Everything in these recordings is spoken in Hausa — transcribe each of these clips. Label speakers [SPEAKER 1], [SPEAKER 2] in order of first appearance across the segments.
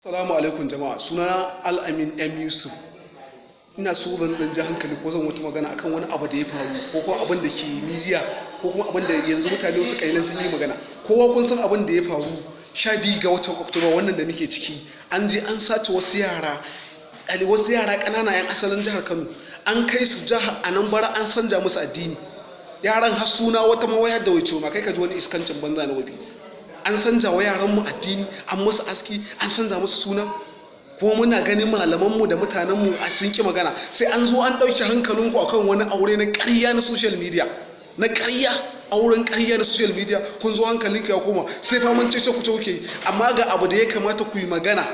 [SPEAKER 1] Salamu alaikum jama'a, sunana Al-Amin M Yusuf. Ina so zan dan ji hankali ko zan wata magana akan wani abu da ya faru, ko kuma abin da ke media, ko kuma abin da yanzu mutane wasu kalilan sun yi magana. Kowa kun san abin da ya faru 12 ga watan Oktoba wannan da muke ciki. An je an sace wasu yara, wasu yara ƙanana 'yan asalin jihar Kano. An kai su jihar Anambra, an sanja musu addini. Yaran har suna wata mawayar da wace ma kai ka ji wani iskancin banza na wabi. An sanja wa yaranmu addini, an musu aski, an sanja musu suna. Kuma muna ganin malamanmu da mutanenmu a sun ki magana. Sai an zo an ɗauki hankalinku akan wani aure na ƙarya na social media, na ƙarya, auren ƙarya na social media. Kun zo hankalinku ya koma sai faman cece ku kuke yi. Amma ga abu da ya kamata ku yi magana,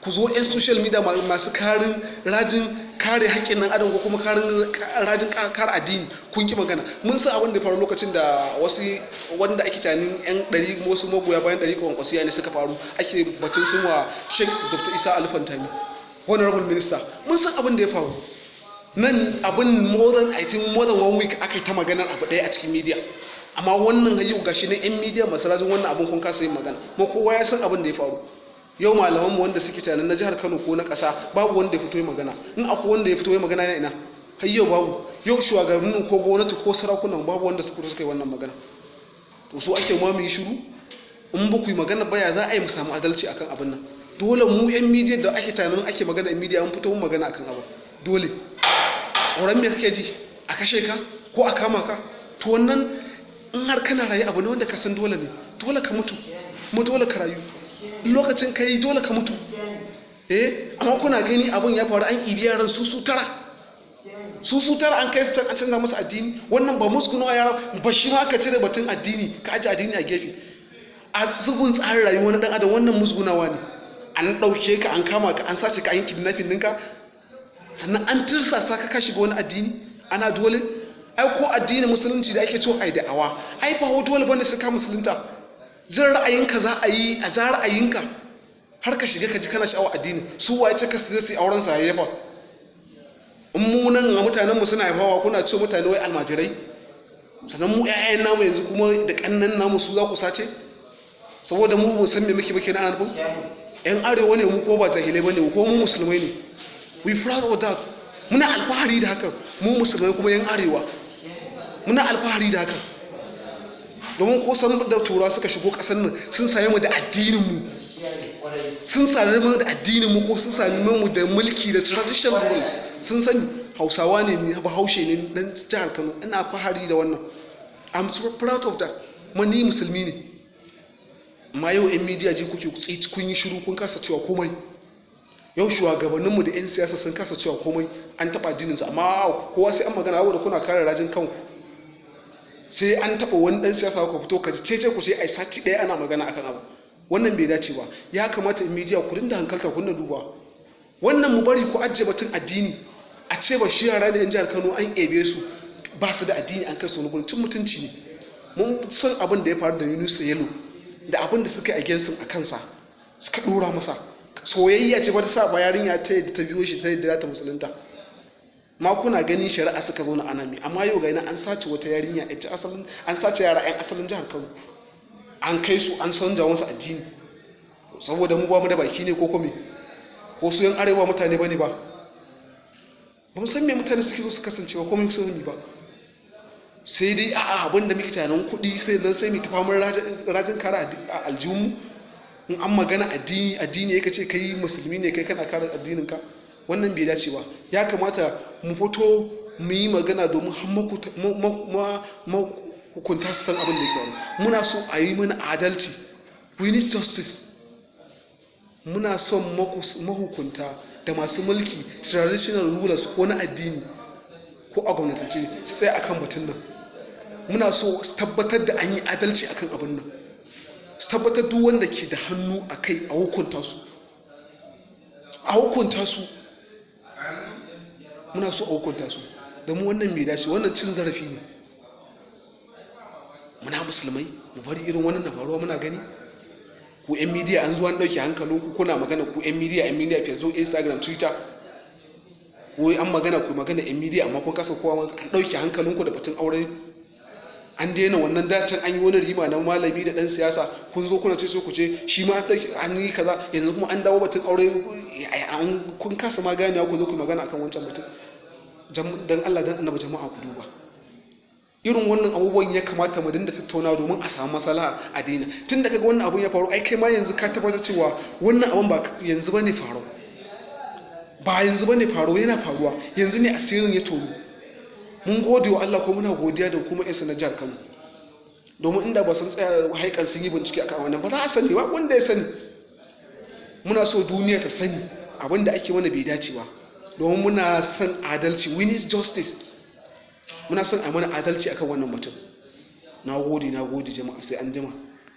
[SPEAKER 1] ku zo 'yan social media masu karin rajin kare haƙƙin ɗan adam ko kuma karin rajin kare addini, kun ki magana. Mun san abin da ya faru lokacin da wasu wanda ake tunanin 'yan ɗari, wasu magoya bayan ɗari kwankwasiya ne suka faru, ake batun sun wa Sheikh Dr. Isa Ali Pantami, honorable minister. Mun san abin da ya faru nan, abin more than, I think, more than one week aka yi ta maganar abu ɗaya a cikin media. Amma wannan yau gashi ne 'yan media masu rajin wannan abin kun kasa yin magana. Kuma kowa ya san abin da ya faru. Yau malamanmu wanda suke tunanin na jihar Kano ko na ƙasa, babu wanda ya fito yi magana. In akwai wanda ya fito yi magana, na ina? Har yau babu. Yau shugabannin ko gwamnati ko sarakunan, babu wanda suka fito suka yi wannan magana. To su ake ma mu yi shiru? In ba ku yi magana ba, ya za a yi mu samu adalci akan abin nan? Dole mu yan media da ake tunanin ake magana yan media mun fito mu magana akan abin. Dole. Tsoron me kake ji? A kashe ka ko a kama ka? To wannan in har kana rayu, abu ne wanda ka san dole ne. Dole ka mutu kuma dole ka rayu. Lokacin ka yi, dole ka mutu. Eh, amma kuna gani abun ya faru, an ibi yaran su su tara, su su tara, an kai su can an canza musu addini. Wannan ba musgunawa yara ba? Shi ma aka cire batun addini, ka aje addini a gefe, a zubin tsarin rayuwa na dan adam, wannan musgunawa ne. An ɗauke ka, an kama ka, an sace ka, an yi kidnapping ɗinka, sannan an tirsasa ka ka shiga wani addini. Ana dole? Ai ko addinin Musulunci da ake cewa ai da'awa, ai ba dole bane sai ka musulunta. Jin ra'ayinka za a yi, a ja ra'ayinka har ka shiga, ka ji kana sha'awa addini. Su waye ce ka su je su yi auren sa hayayyafa? In mu nan a mutanen mu suna haifawa, kuna ce mutane wai almajirai. Sannan mu ƴaƴan namu yanzu kuma da ƙannan namu su za ku sace, saboda mu mu san me muke ba kenan. Ana nufin yan Arewa ne mu, ko ba jahilai bane ko mu musulmai ne. We proud of that. Muna alfahari da hakan. Mu musulmai kuma yan Arewa, muna alfahari da hakan, domin ko san da Turawa suka shigo ƙasar nan, sun same mu da addinin mu, sun same mu da addinin mu, ko sun same mu da mulki da traditional rules. Sun sani Hausawa ne, ni Bahaushe ne, dan jihar Kano. Ina fahari da wannan. I'm so proud of that. Kuma ni musulmi ne. Amma yau yan media ji kuke tsit, kun yi shiru, kun kasa cewa komai. Yau shugabanninmu da 'yan siyasa sun kasa cewa komai, an taɓa addininsu. Amma kowa sai an magana saboda kuna kare rajin kanku. Sai an taɓa wani ɗan siyasa ku fito ka ji cece ku, sai ai sati ɗaya ana magana akan abu. Wannan bai dace ba. Ya kamata in media ku dinga hankalta, ku dinga duba wannan. Mu bari ku ajiye batun addini, a ce ba shi yara da yan jihar Kano an ebe su, ba su da addini, an kai su wani gurin, cin mutunci ne. Mun san abin da ya faru da Yunus Yelo da abin da suka yi against a kansa, suka dora masa. Soyayya ce ba ta sa ba yarinya ta yadda ta biyo shi, ta yadda za ta musulunta. Ma kuna ganin shari'a suka zo na anami. Amma yau ga an sace wata yarinya ita asalin, an sace yara 'yan asalin jihar Kano, an kai su an sanja wasu addini, saboda mu ba mu da baki ne ko kome ko su yan Arewa mutane bane ba. Ba mu san me mutane suke so su kasance ba, ko mu sani ba. Sai dai a'a, abin da muke tunanin kuɗi, sai nan sai mu tafa mun rajin kare a aljihunmu. In an magana addini, addini ya ce kai musulmi ne, kai kana kare addinin ka. Wannan bai dace ba. Ya kamata mu fito mu yi magana domin har mahukunta su san abin da yake faru. Muna so a yi mana adalci. We need justice. Muna son mahukunta da masu mulki, traditional rulers ko na addini ko a gwamnatance, su tsaya akan batun nan. Muna so su tabbatar da an yi adalci akan abin nan, su tabbatar duk wanda ke da hannu a kai a hukunta su, a hukunta su. Muna so a hukunta su, domin wannan mai dace, wannan cin zarafi ne. Muna musulmai mu bari irin wannan na faruwa muna gani? Ku yan media, an zuwa an ɗauke hankalinku, kuna magana ku yan media, yan media, Facebook, Instagram, Twitter, ko an magana ku magana yan media, amma kun kasa kowa. An ɗauke hankalinku da batun aure. An daina wannan. Dacen an yi wani rima na malami da dan siyasa, kun zo kuna ce ku ce shi ma an ɗauki, an yi kaza. Yanzu kuma an dawo batun aure, an kun kasa ma ganewa, ku zo ku magana akan wancan batun. Dan Allah, dan Annabi, jama'a, ku duba irin wannan abubuwan. Ya kamata mu dinga tattauna domin a samu maslaha, a daina. Tun da kaga wannan abun ya faru, ai kai ma yanzu ka tabbatar cewa wannan abun ba yanzu bane faru, ba yanzu bane faru, yana faruwa yanzu ne asirin ya tono. Mun gode wa Allah, ko muna godiya da kuma 'yan na jihar Kano, domin inda ba sun tsaya haikan sun yi bincike akan wannan ba, za a sani ba wanda ya sani. Muna so duniya ta sani abin da ake mana bai dace ba, domin muna son adalci. We need justice. Muna son a mana adalci akan wannan mutum. Na gode, na gode jama'a, sai an jima.